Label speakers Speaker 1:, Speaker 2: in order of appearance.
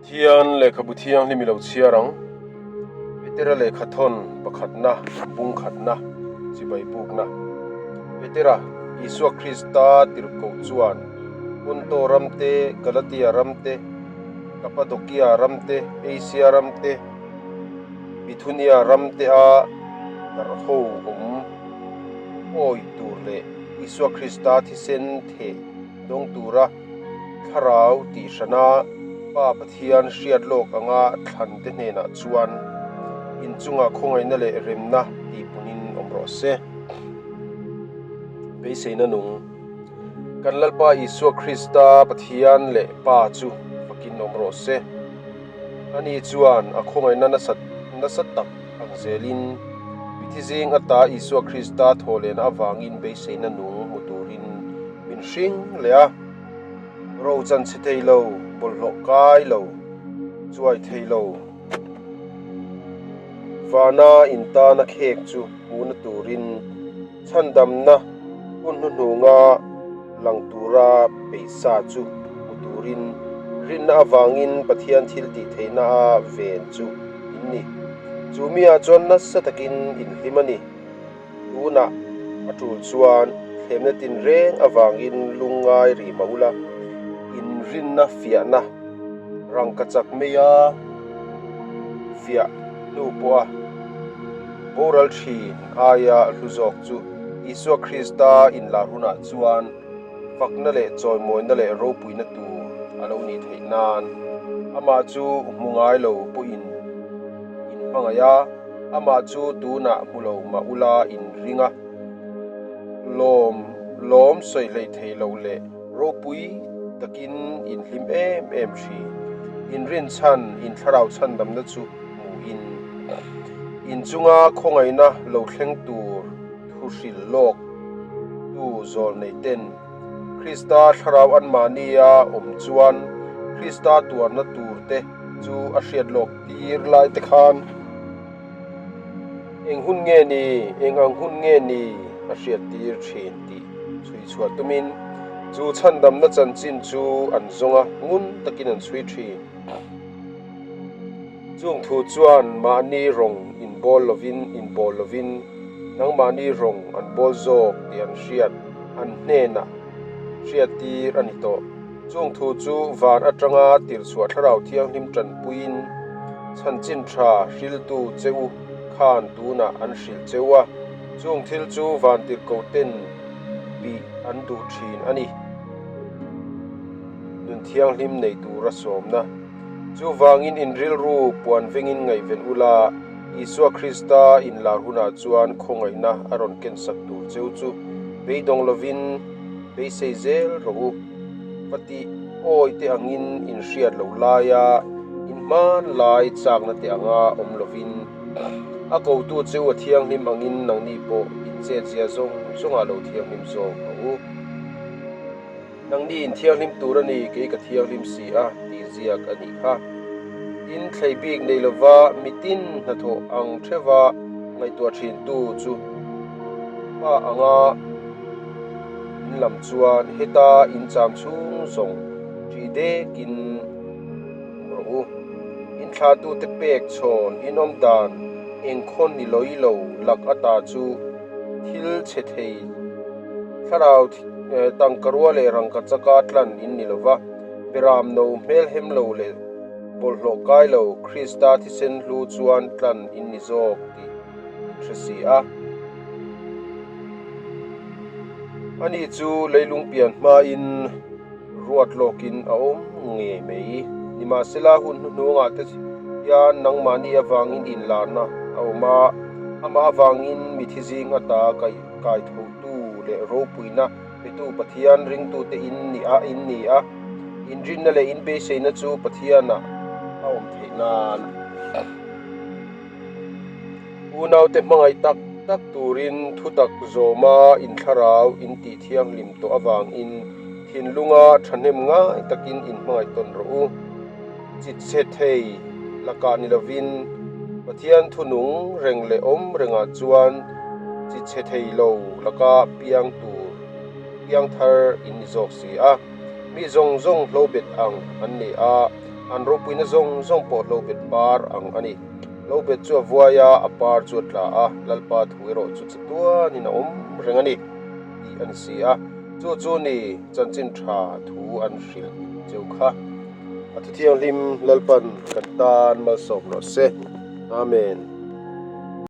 Speaker 1: Pathian lehkhabu thianghlim i lo chhiar ang. Petera lehkha thawn pakhatna, bung khatna, chibai bukna. Petera, Isua Krista tirhkoh chuan Ponto ram te, Galatia ram te, Kapadokia ram te, Asia ram te, Bithunia ram te a darh ho awm awi tur leh Isua Krista thisen theh dawng tura Thlarau tih hrana Pa Pathian hriat lawk anga thlan te hnenah chuan inchungah khawngaihna leh remna tih punin awm rawh se. Beiseina nung Kan Lalpa Isua Krista Pathian leh Pa chu fakin awm rawh se. Ani chuan a khawngaihna nasat nasa tak ang zelin mithi zing ata Isua Krista thawhlehna avangin beiseina nung hmu turin min hring leh a. Ro chan chhe thei lo, bawlhhlawh kai lo, chuai thei lo. Vana intana khek chu hmuhna turin Chhandamna hun hnuhnunga lang tura peihsa chu hmu turin rinna avangin Pathian thil tih theihna a ven chu in ni. Chu miah chuan nasa takin in hlim a ni. Tunah a tul chuan thlemna tinreng avangin lungngai rih mah ula, in rinna fiahna rangkachak maia fiah hnu pawha boral thin aia hlu zawk chu Isua Krista inlar hunah chuan fakna leh chawimawina leh ropuina tur a lo nih theih nan amah chu hmu ngai lo pawhin in hmangaih a, amah chu tunah hmu lo mah ula in ring a, lawm lawm sawi hleih theih loh leh ropui takin in hlim em em thin. In rinchhan, in thlarau chhandamna chu hmuhin in chunga khawngaihna lo thleng tur thu hrilh lawk tu zawl nei ten Krista thlarau anmahnia awm chuan Krista tuarna tur te chu a hriat lawk tir lai te khan eng hun nge ni, eng ang hun nge ni a hriat tir thin tih chhui chhuah tumin chu chhandamna chanchin chu an zawng a, ngun takin an chhui thin. Chung thu chuan mahni rawng inbawl lovin inbawl lovin nangmahni rawng an bawl zawk tih an hriat an hnenah hriattir a ni tawh. Chung thu chu van atanga tirchhuah thlarau thianghlim tanpuiin chhanchin tha hriltu che u khan tunah an hrilh che u a, chung thil chu van tirhkoten bih an duh thin a ni. Nun thianghlim nei tura sawmna. Chuvangin in rilru puan vengin ngaihven ula, Isua Krista inlar hunah chuan khawngaihna a rawn kensak tur cheu chu beidawng lovin beisei zel rawh u. Va tih awi te angin in hriat loh laia in hman lai chakna te anga awm lovin a kotu cheu a thianghlim angin nangni pawh in chetzia zawng zawngah lo thianghlim zawk rawh u. Nangni in thianghlim tur a ni, kei ka thianghlim si a, tih ziak a nih kha. Tin, thlei bik nei lova mitin hnathawh ang theuha ngaihtuah thintu chu pa anga in lam chuan heta in cham chhung zawng ṭih dekin awm rawh u. In thlahtute pek chhawn in awm dan engkhaw ni lawi lo lak ata chu thil chhe thei thlarau Tangka rua leh rangka chaka tlan in ni lova, Beram no hmelhem lo leh bawlhhlawh kai lo Krista thisen hlu chuan tlan in ni zawk tih in hre si a. Ani chu leilung pian hmain ruat lawkin a awm ngei mai. Nimahsela hun hnuhnungah te hian nangmahni avangin inlarna a awm a, amah avangin mithi zing ata kai tho. Tu leh ropuina petu Pathian ringtute in ni a, in ni a, inrinna leh inbeiseina chu Pathianah a awm theih nan. Unaute hmangaih tak tak turin thutak zawma inthlarau in tih thianghlim tawh avangin thinlunga thahnem ngai takin inhmangaih tawn rawh u. Chitchhe thei lakah ni lovin Pathian thu nung reng leh awm rengah chuan chichhe thei lo laka piang tur piang thar in ni zawk si a. Mi zawng zawng hlo bet ang an ni a. An ropuina zawng zawng pawh hlobet par ang a ni. Hlobet chu a vuai a, a par chu a tla a, Lalpa thu erawh chu chatuanin a awm reng a ni, tih a ni si a. Chu chu ni chanchin tha thu an hrilh cheu kha. A thuthianghlim Lalpan kan tan malsawm rawh se. Amen.